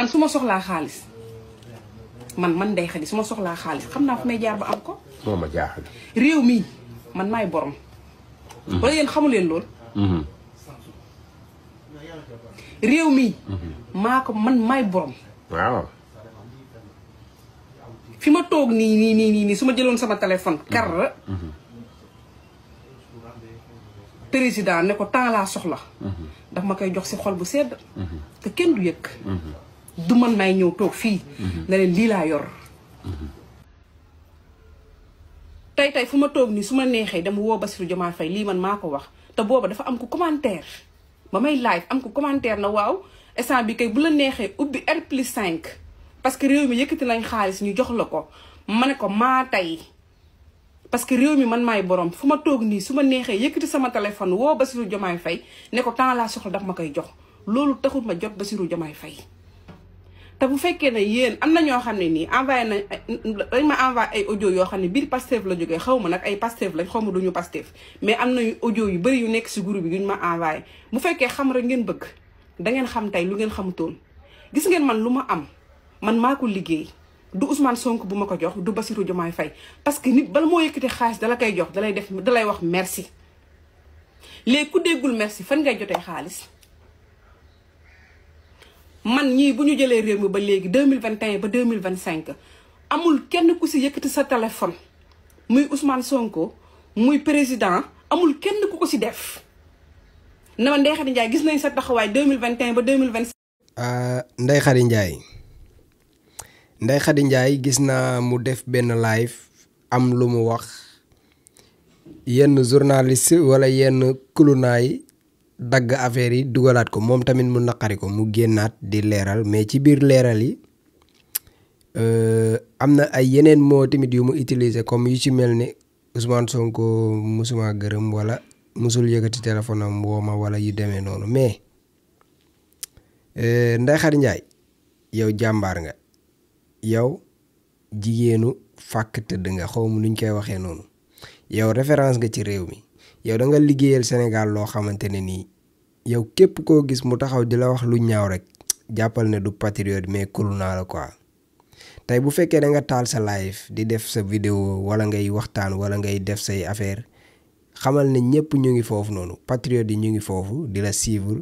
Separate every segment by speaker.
Speaker 1: man su ma soxlaa xaalis man Ndeye Khady su ma soxlaa xaalis xam naa fu may jaar ba am ko.
Speaker 2: moo ma jaaxal.
Speaker 1: réew mi man maay borom. wala yéen xamu leen lool. réew mi. maa ko man maay borom.
Speaker 2: waaw.
Speaker 1: fi ma toog nii su ma jëloon sama téléphone kar président ne ko temps laa soxla. daf ma koy jox si xol bu sedd. te kenn du yëg. du man may ñëw toog fii. ne leen lii laa yor. tey fu ma toog nii su ma neexee dama woo Bassirou Diomaye Faye lii man maa ko wax te booba dafa am ko commentaire ba may live am ko commentaire na waaw instant bi kay bu la neexee ubbi R+5 parce que réew mi yëkkati nañ xaalis ñu jox la ko ma ne ko maa tey parce que réew mi man maay borom fu ma toog nii su ma neexee yëkkati sama téléphone woo Bassirou Diomaye Faye ne ko temps laa soxla daf ma koy jox loolu taxul ma jot Bassirou Diomaye Faye te bu fekkee ne yéen am na ñoo xam ne nii envoyé nañ dañ ma envoyé ay audio yoo xam ne biir Pastef la jógee xaw ma nag ay Pastef lañ xaw ma duñu Pastef mais am na audio yu bëri yu nekk si groupe bi yuñ ma envoyé bu fekkee xam rek ngeen bëgg dangeen xam tey lu ngeen xamutoon gis ngeen man lu ma am man maa ko liggéey du Ousmane Sonko bu ma ko jox du Bassirou Diomaye Faye parce que nit bala moo yëkkati xaalis dala koy jox dalay wax merci léegi ku déggul merci fan ngay jotee xaalis man ñii bu ñu jëlee réew mi ba léegi 2021 ba 2025 amul kenn ku si yëkkati sa téléphone muy Ousmane Sonko muy président amul kenn ku ko si def na ma Ndeye Khady Ndiaye gis nañ sa taxawaay 2021 ba 2025.
Speaker 3: Ndeye Khady Ndiaye Ndeye Khady Ndiaye gis naa mu def benn live am lu mu wax yenn journaliste wala yenn kulunaay dagg affaire yi dugalaat ko moom tamit mu naqari ko mu génnaat di leeral mais ci biir leeral yi am na ay yeneen moo tamit yu mu utiliser comme yu ci mel ni Ousmane Sonko musuma gërëm wala musul yëkkati téléphone am woo ma wala yu demee noonu mais Ndeye Khady Ndiaye yow jàmbaar nga yow jigéenu fàkk tëdd nga xaw ma nuñ koy waxee noonu yow référence nga ci réew mi yow da nga liggéeyal Sénégal loo xamante ne nii yow képp koo gis mu taxaw di la wax lu ñaaw rek jàppal ne du patriote mais kulu naa la quoi tey bu fekkee da nga taal sa live di def sa vidéo wala ngay waxtaan wala ngay def say affaire xamal ne ñëpp ñu ngi foofu noonu patriote yi ñu ngi foofu di la suivre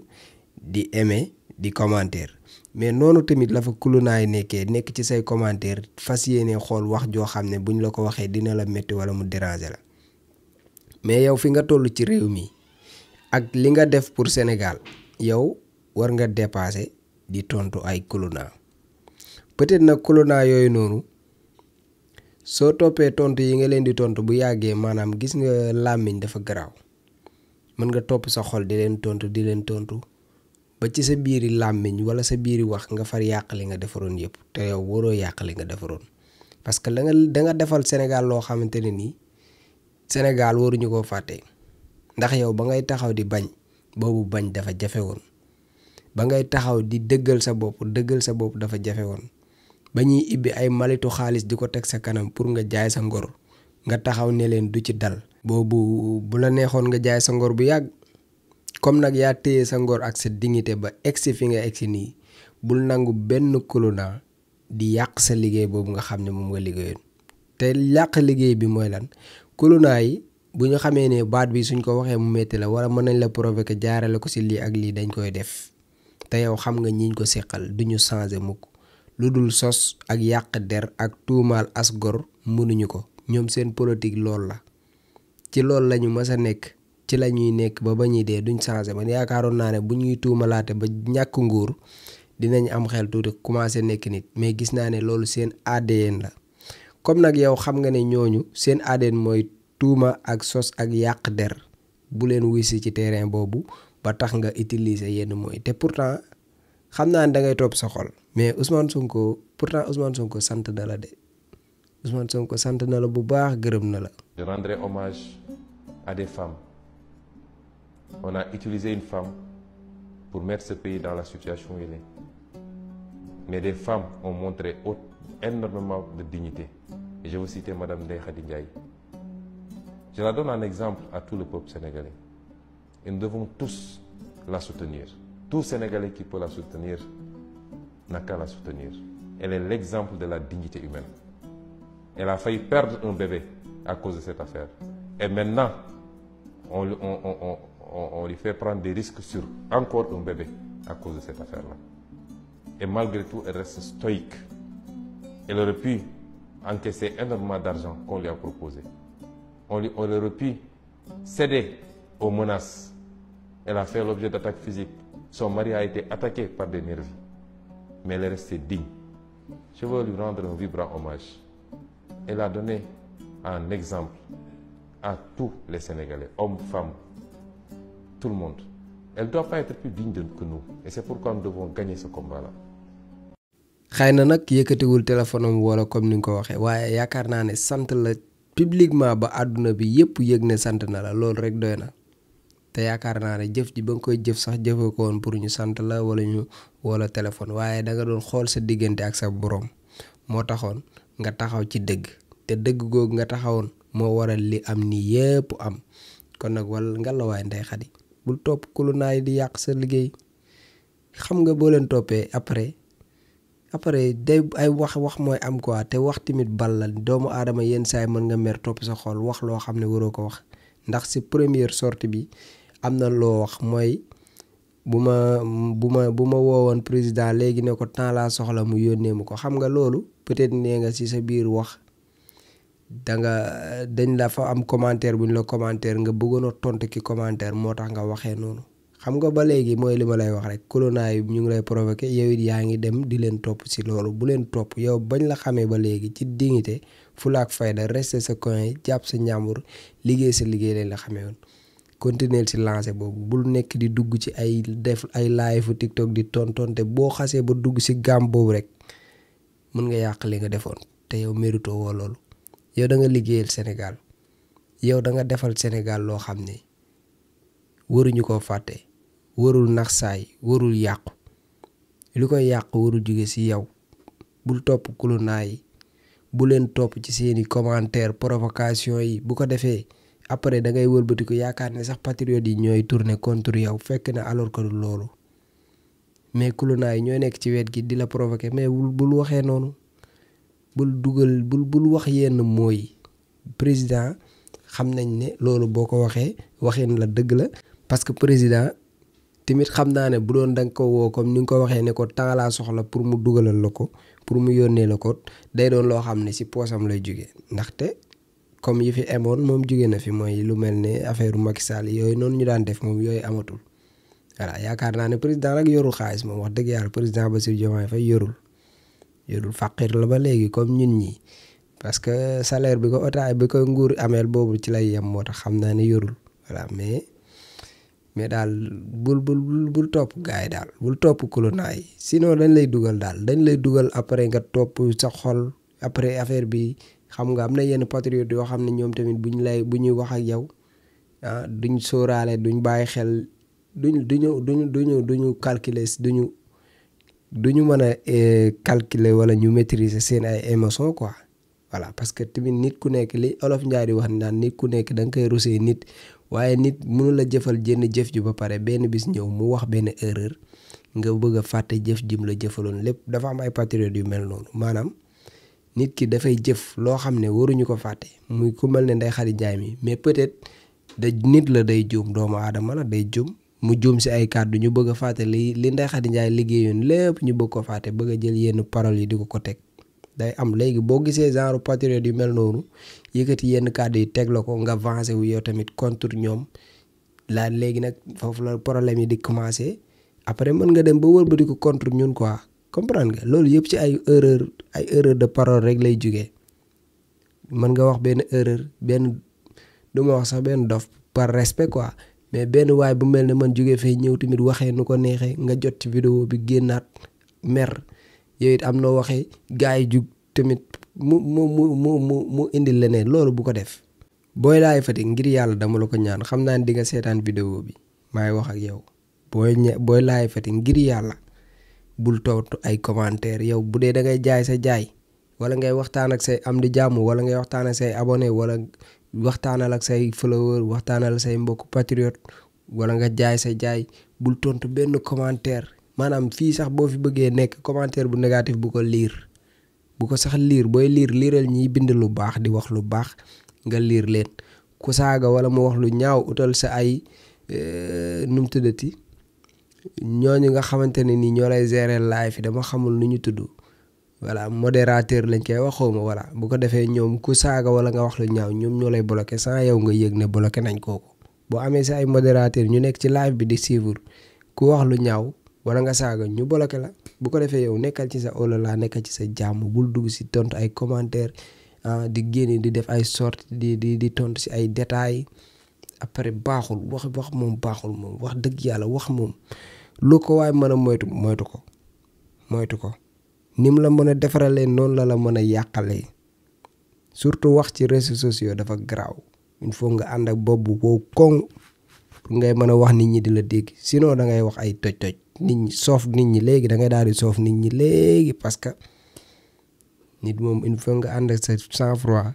Speaker 3: di aimer di commentaire mais noonu tamit la fa kulunaay nekkee nekk ci say commentaire fas yéene xool wax joo xam ne buñ la ko waxee dina la métti wala mu déranger la mais yow fi nga toll ci réew mi ak li nga def pour Sénégal yow war nga dépasser di tontu ay kuluna peut-être nag kuluna yooyu noonu soo toppee tontu yi nga leen di tontu bu yàggee maanaam gis nga làmmiñ dafa garaaw mën nga topp sa xol di leen tontu ba ci sa biiri làmmiñ wala sa biiri wax nga far yàq li nga defaroon yëpp te yow waroo yàq li nga defaroon parce que da nga defal Sénégal loo xamante ne nii Sénégal waruñu koo fàtte ndax yow ba ngay taxaw di bañ boobu bañ dafa jafe woon ba ngay taxaw di dëggal sa bopp dafa jafe woon ba ñuy ibbi ay malitu xaalis di ko teg sa kanam pour nga jaay sa ngor nga taxaw ne leen du ci dal boobu bu la neexoon nga jaay sa ngor bu yàgg comme nag yaa téye sa ngor ak sa dignité ba egsi fi nga egsi nii bul nangu benn kuluna di yàq sa liggéey boobu nga xam ne moom nga liggéeyoon te yàq liggéey bi mooy lan kuluna yi bu ñu xamee ne baat bi suñ ko waxee mu metti la wala mën nañ la provoquer jaarale ko ci lii ak lii dañ koy def te yow xam nga ñiñ ko seqal duñu changer mukk lu dul sos ak yàq der ak tuumaal as gor mënuñu ko ñoom seen politique lool la ci loolu lañu mës a nekk ci la ñuy nekk ba ñuy dee duñ changer man yaakaaroon naa ne bu ñuy tuumalaate ba ñàkk nguur dinañ am xel tuuti commencé nekk nit mais gis naa ne loolu seen ADN la comme nag yow xam nga ne ñooñu seen ADN mooy tuuma ak sos ak yàq der bu leen wisi ci terrain boobu ba tax nga utiliser yenn mooy te pourtant xam naa ne da ngay topp sa xol mais Ousmane Sonko sant na la de Ousmane Sonko sant na la bu baax gërëm na la.
Speaker 2: Je rendrai hommage à des femmes. On a utilisé une femme pour mettre ce pays dans la situation où il est. Mais des femmes ont montré énormément de dignité. Et je veux citer Madame Ndeye Khady Ndiaye. Je la donne en exemple à tout le peuple sénégalais. Et nous devons tous la soutenir. Tout Sénégalais qui peut la soutenir n'a qu'à la soutenir. Elle est l'exemple de la dignité humaine. Elle a failli perdre un bébé à cause de cette affaire. Et maintenant, on lui fait prendre des risques sur encore un bébé à cause de cette affaire-là. Et malgré tout, elle reste stoïque. Elle aurait pu encaisser énormément d'argent qu'on lui a proposé. On aurait pu céder aux menaces. Elle a fait l'objet d'attaques physiques. Son mari a été attaqué par des nervis. Mais elle est restée digne. Je veux lui rendre un vibrant hommage. Elle a donné un exemple à tous les Sénégalais, hommes, femmes, tout le monde. Elle ne doit pas être plus digne que nous. Et c'est pourquoi nous devons gagner ce combat-là.
Speaker 3: xëy na nag yëkkatiwul téléphone am wala comme ni nga ko waxee waaye yaakaar naa ne sant la publiquement ba àdduna bi yëpp yëg ne sant na la loolu rek doy na te yaakaar naa ne jëf ji ba nga koy jëf sax jëfee ko woon pour ñu sant la wala ñu wala téléphone waaye da nga doon xool sa diggante ak sa borom moo taxoon nga taxaw ci dëgg te dëgg googu nga taxawoon moo waral li am ni yëpp am kon nag wala nga la waay Ndeye Khady bul topp kulunaay di yàq sa liggéey xam nga boo leen toppee après day ay wax mooy am quoi te wax tamit bal la doomu aadama yenn saay mën nga mer topp sa xol wax loo xam ne waroo ko wax ndax si première sortie bi am na loo wax mooy bu ma woowoon président léegi ne ko temps laa soxla mu yónnee mu ko xam nga loolu peut-être nee nga si sa biir wax dañ la fa am commentaire bu ñu la commentaire nga bëggoon a tontu ki commentaire moo tax nga waxee noonu xam nga ba léegi mooy li ma lay wax rek kolonaay ñu ngi lay provoqué yow it yaa ngi dem di leen topp si loolu bu leen topp yow bañ la xamee ba léegi ci dignité fulaak fayda rester sa coin yi jàpp sa njàmbur liggéey sa liggéey lañ la xamee woon continuer si lancé boobu bul nekk di dugg ci ay def ay live TikTok di tontonte boo xasee ba dugg si gàm boobu rek mën nga yàq li nga defoon te yow mérito woo loolu yow da nga liggéeyal Sénégal yow da nga defal Sénégal loo xam ne waruñu koo fàtte warul nax saay warul yàqu li koy yàq warul jóge ci yow bul topp kulunaa yi bu leen topp ci seeni commentaire provocation yi bu ko defee après da ngay wëlbati ko yaakaar ne sax patriote yi ñooy tourner contre yow fekk na alors que loolu mais kulunaa yi ñooy nekk ci wet gi di la provoquer mais bul waxee noonu bul wax yenn mooy président xam nañ ne loolu boo ko waxee waxin la dëgg la parce que président tamit xam naa ne bu doon da nga ko woo comme ni nga ko waxee ne ko temps laa soxla pour mu dugalal la ko pour mu yónnee la ko day doon loo xam ne si poosam lay jóge ndaxte comme yi fi amoon moom jóge na fi mooy lu mel ne affaire Macky Sall yooyu noonu ñu daan def moom yooyu amatul voilà yaakaar naa ne président nag yorul xaalis moom wax dëgg yàlla président Bassirou Diomaye Faye yorul faqir la ba léegi comme ñun ñi parce que salaire bi ko otaay bi ko nguur ameel boobu ci lay yem moo tax xam naa ne yorul voilà mais daal bul topp gaay daal bul topp kulunaa yi sinon dañ lay dugal après nga topp sa xol après affaire bi xam nga am na yenn patriote yoo xam ne ñoom tamit bu ñuy wax ak yow duñ sóoraale duñ bàyyi xel duñu calculer duñu mën a calculer wala ñu maîtriser seen ay émotions quoi voilà parce que tamit nit ku nekk li olof Njaay di wax naan nit ku nekk da nga koy rusee nit waaye nit mënu la jëfal jenn jëf ji ba pare benn bis ñëw mu wax benn erreur nga bëgg a fàtte jëf jim la jëfaloon lépp dafa am ay patriotes yu mel noonu maanaam nit ki dafay jëf loo xam ne waruñu ko fàtte muy ku mel ne Ndeye Khady Ndiaye mi mais peut-être nit la day juum doomu aadama la day juum mu juum si ay kàddu ñu bëgg a fàtte li Ndeye Khady Ndiaye liggéeyoon lépp ñu bëgg ko fàtte bëgg a jël yenn paroles yi di ko teg day am léegi boo gisee genre patriote yu mel noonu yëkkati yenn kàddu yi teg la ko nga avancé wu yow tamit contre ñoom la léegi nag foofu la problème yi di commencé après mën nga dem ba wëlbati ko contre ñun quoi comprendre nga loolu yëpp ci ay erreur de parole rek lay jugee mën nga wax benn erreur benn du ma wax sax benn dof par respect quoi mais benn waay bu mel ne man jugee fay ñëw tamit waxee nu ko neexee nga jot ci vidéo bi génnaat mer yooyu it am noo waxee gars yi jug tamit mu indil leneen loolu bu ko def booy laay Fatick ngir yàlla dama la ko ñaan xam naa ne di nga seetaan vidéo bi maay wax ak yow booy laay Fatick ngir yàlla bul tontu ay commentaire yow bu dee da ngay jaay sa jaay wala ngay waxtaan ak say am di jàmm wala ngay waxtaan ak say abonné wala waxtaanal ak say follower waxtaanal say mbokk patriote wala nga jaay sa jaay bul tontu benn commentaire maanaam fii sax boo fi bëggee nekk commentaire bu négatif bu ko liir bu ko sax liir booy liiral ñiy bind lu baax di wax lu baax nga liir leen ku saaga wala mu wax lu ñaaw utal sa ay num tuddati ñooñu nga xamante ne ni ñoo lay gérer live dama xamul nu ñu tudd voilà modérateur lañ koy wax xawma voilà bu ko defee ñoom ku saaga wala nga wax lu ñaaw ñoom ñoo lay bloqué sans yow nga yëg ne bloqué nañ kooku boo amee sa ay modérateur ñu nekk ci live bi di suivre ku wax lu ñaaw wala nga saaga ñu bloqué la bu ko defee yow nekkal ci sa olala nekkal ci sa jàmm bul dugg si tontu ay commentaire di génne di def ay sorte di tontu si ay détails après baaxul wax moom baaxul moom wax dëgg yàlla wax moom lu ko waaye mën a moytu ko nim la mën a defaralee noonu la mën a yàqalee surtout wax ci réseaux sociaux dafa garaaw il faut nga ànd ak bopp bu wow koŋ pour ngay mën a wax nit ñi di la dégg sinon da ngay wax ay toj nit ñi soof nit ñi léegi da ngay daal di soof nit ñi léegi parce que nit moom il faut nga ànd ak sa sang-froid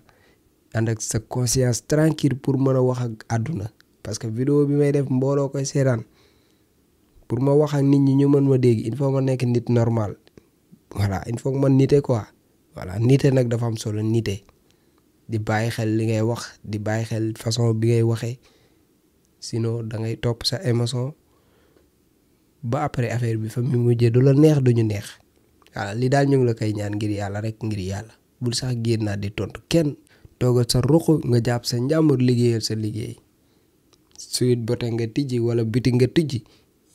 Speaker 3: ànd ak sa conscience tranquille pour mën a wax ak àdduna parce que vidéo bi may def mbooloo koy seetaan pour ma wax ak nit ñi ñu mën ma dégg il faut ma nekk nit normal voilà il faut que man nite quoi voilà nite nag dafa am solo nite di bàyyi xel li ngay wax di bàyyi xel façon bi ngay waxee sinon da ngay topp sa émotion ba après affaire bi fa mu mujjee du la neex duñu neex voilà li daal ñu ngi la koy ñaan ngir yàlla rek ngir yàlla bul sax génnaat di tontu kenn toogal sa ruq nga jàpp sa njàmbur liggéeyal sa liggéey Sweet Beauté nga tijji wala biti nga tijji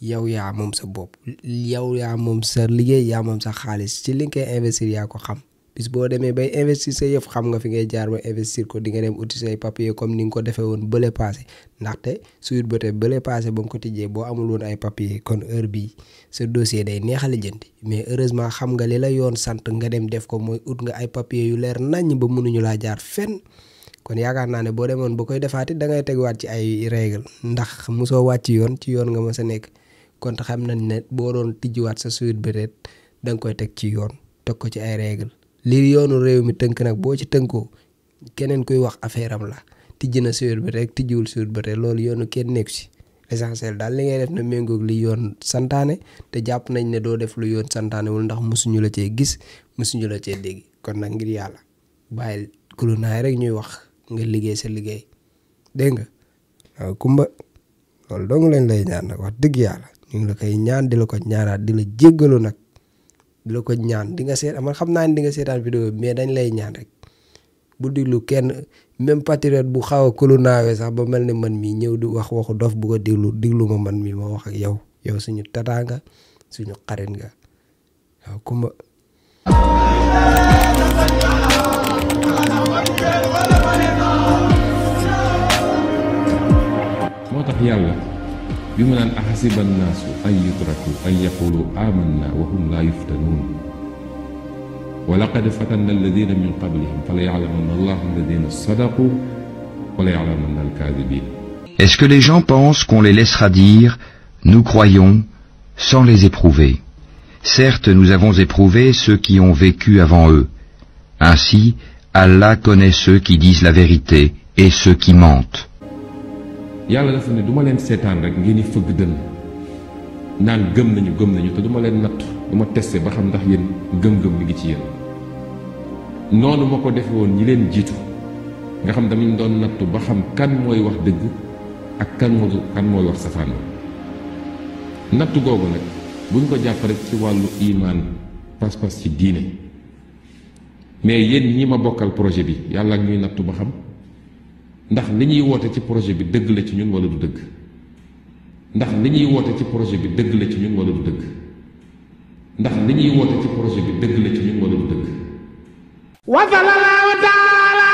Speaker 3: yow yaa moom sa bopp yow yaa moom sa liggéey yaa moom sa xaalis ci li nga koy investir yaa ko xam bis boo demee bay investir sa yëf xam nga fi ngay jaar ba investir ko di nga dem uti say papier comme ni nga ko defee woon bële passé ndaxte Sweet Beauté bële passé ba nga ko tijjee boo amul woon ay papier kon heure bii sa dossier day neex a lijjanti mais heureusement xam nga li la yoon sant nga dem def ko mooy ut nga ay papier yu leer naññ ba mënuñu laa jaar fenn kon yaakaar naa ne boo demoon ba koy defaati da ngay tegwaat ci ay règle ndax mosoo wàcc ci yoon nga mës a nekk kon xam nañ ne boo doon tijjiwaat sa Sweet Beauté da nga koy teg ci yoon teg ko ci ay règle lii yoonu réew mi tënk nag boo ci tënkoo keneen kuy wax affaire am la tijji na Sweet Beauté rek tijjiwul Sweet Beauté loolu yoonu kenn nekku si l'essentiel daal li ngay def na méngoog li yoon santaane te jàpp nañ ne doo def lu yoon santaane wul ndax mosuñu la cee gis mosuñu la cee dégg kon nag ngir yàlla bàyyil kulunaay rek ñuy wax nga liggéey sa liggéey dégg nga waaw kumba loolu dong lañ lay ñaan nag wax dëgg yàlla ñu ngi la koy ñaan di la ko ñaanaat di la jéggalu nag di la ko ñaan di nga seet man xam naa ne di nga seetaan vidéo bi mais dañ lay ñaan rek bu diglu kenn même patriote bu xaw a kulunaawee sax ba mel ni man mii ñëw di wax waxu dof bu ko diglu ma man mii ma wax ak yow suñu tataa nga suñu xarit nga waaw kumba
Speaker 2: moo tax yàlla bi mu naan ahasiba annaasu an yutraku an yaqulu amanna wa hum laa yuftanuun wa laqad fatanna alladina min qablihim fala ya'lamanna allahu alladina sadaqu wala ya'lamanna alkaadibin.
Speaker 4: Est-ce que les gens pensent qu'on les laissera dire « Nous croyons » sans les éprouver? Certes, nous avons éprouvé ceux qui ont vécu avant eux. Ainsi, Allah connaît ceux qui disent la vérité et ceux qui mentent.
Speaker 2: yàlla dafa ne du ma leen seetaan rek ngeen di fëgg dënn naan gëm nañu te du ma leen natt du ma testé ba xam ndax yéen gëm-gëm mi ngi ci yéen noonu ma ko defe woon ñi leen jiitu nga xam damañ doon nattu ba xam kan mooy wax dëgg ak kan mooy wax safaan nattu googu nag buñ ko jàpp rek ci wàllu imaan pas-pas ci diine mais yéen ñi ma bokkal projet bi yàlla ak ñuy nattu ba xam ndax li ñuy woote ci projet bi dëgg la ci ñun wala du dëgg ndax li ñuy woote ci projet bi dëgg la ci ñun wala du dëgg ndax li ñuy woote ci projet bi dëgg la ci ñun wala du dëgg.
Speaker 5: wa sallallahu taala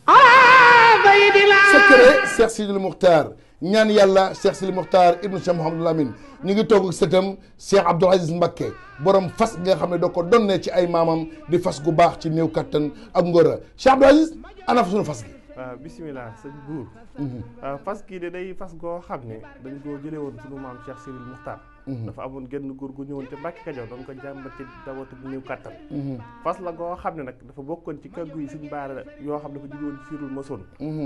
Speaker 5: ala sayyidina
Speaker 6: secret Cheikh Sidil Muxtaar ñaan yàlla Cheikh Sidil Muxtaar ibnu Cheikh Mouhamadul Amin ñu ngi toog ak sëtam Cheikh Abdoul Aziz Mbacké borom fas nga xam ne da ko donnee ci ay maamam di fas gu baax ci néew kattan ak ngóora Cheikh Abdoul Aziz ana fa sunu fas gi.
Speaker 7: waaw bisimilah sëñ buur fas kii de day fas goo xam ne dañ koo jëlee woon sunu maam Cheikh Sidil Muxtaar dafa amoon genn góor gu ñëwoon te Mbàkke Kajoor doon ko jàmbat ci dawatu bu néew kàttan fas la goo xam ne nag dafa bokkoon ci kàggu yi suñ baara yoo xam dafa jóge woon ci Sirul Masoon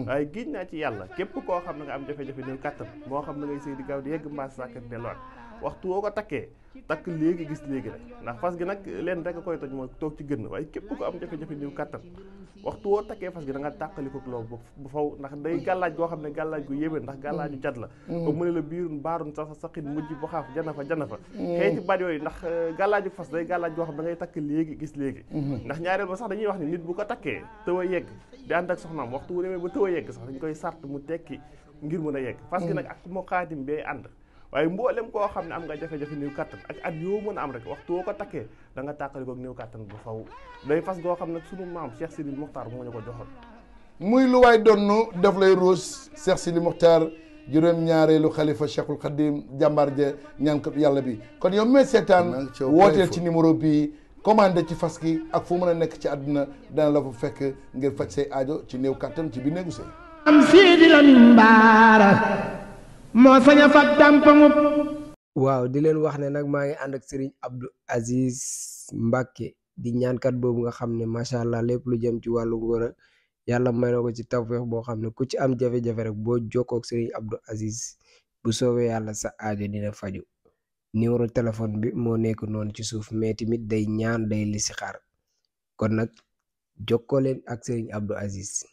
Speaker 7: waaye giñ naa ci yàlla képp koo xam ne nga am jafe-jafe néew kàttan moo xam na ngay sëy di gaaw di yegg mbaas sàkkat delluwaat waxtu woo ko takkee takk léegi gis léegi rek ndax fas gi nag leen rek a koy toj mooy toog ci gën waaye képp ko am jafe-jafe néew kattan waxtu woo takkee fas gi da nga tàqali ko loolu bu faw ndax day gàllaaj goo xam ne gàllaaj gu yéeme ndax gàllaaju jat la ba mu ne la biirun baarun sa saqin mujj bu xaaf jana fa xëy ci baat yooyu ndax gàllaaju fas day gàllaaj goo xam da ngay takk léegi gis léegi ndax ñaareel ba sax dañuy wax ni nit bu ko takkee tëw a yegg di ànd ak soxnaam waxtu wu demee ba tëw a yegg sax dañ koy sart mu tekki ngir mën a yegg fas gi nag ak moo xaatim bee ànd waaye mboolem koo xam ne am nga jafe-jafe néew kattan ak at yoo mën a am rek waxtu woo ko takkee da nga tàqali ko néew kattan bu faw day fas goo xam ne sunu maam Cheikh Sidi Mokhtar moo ñu ko joxoon
Speaker 6: muy lu waay donnu daf lay ruus Cheikh Sidi Mokhtar juróom-ñaareelu xalifa Cheikhul Khadim jàmbaar ja ñaankat yàlla bi kon yow mee seetaan wooteel ci numéro bii commandé ci fas gi ak fu mën a nekk ci àdduna dana la fa fekk ngir faj say aajo ci néew kattan ci bi néegu sëy
Speaker 5: am Sidi Lamine Bara moo sañ a fat dàmpaŋub
Speaker 3: waaw di leen wax ne nag maa ngi ànd ak Serigne Abdou Aziz Mbacke di ñaankat boobu nga xam ne macha allah lépp lu jëm ci wàllu ngóor yàlla may na ko ci tawfeex boo xam ne ku ci am jafe-jafe rek boo jokkoo ak Serigne Abdou Aziz bu soobee yàlla sa aajo dina faju numéro téléphone bi moo nekk noonu ci suuf mais tamit day ñaan day listixaar kon nag jokkoo leen ak Serigne Abdou Aziz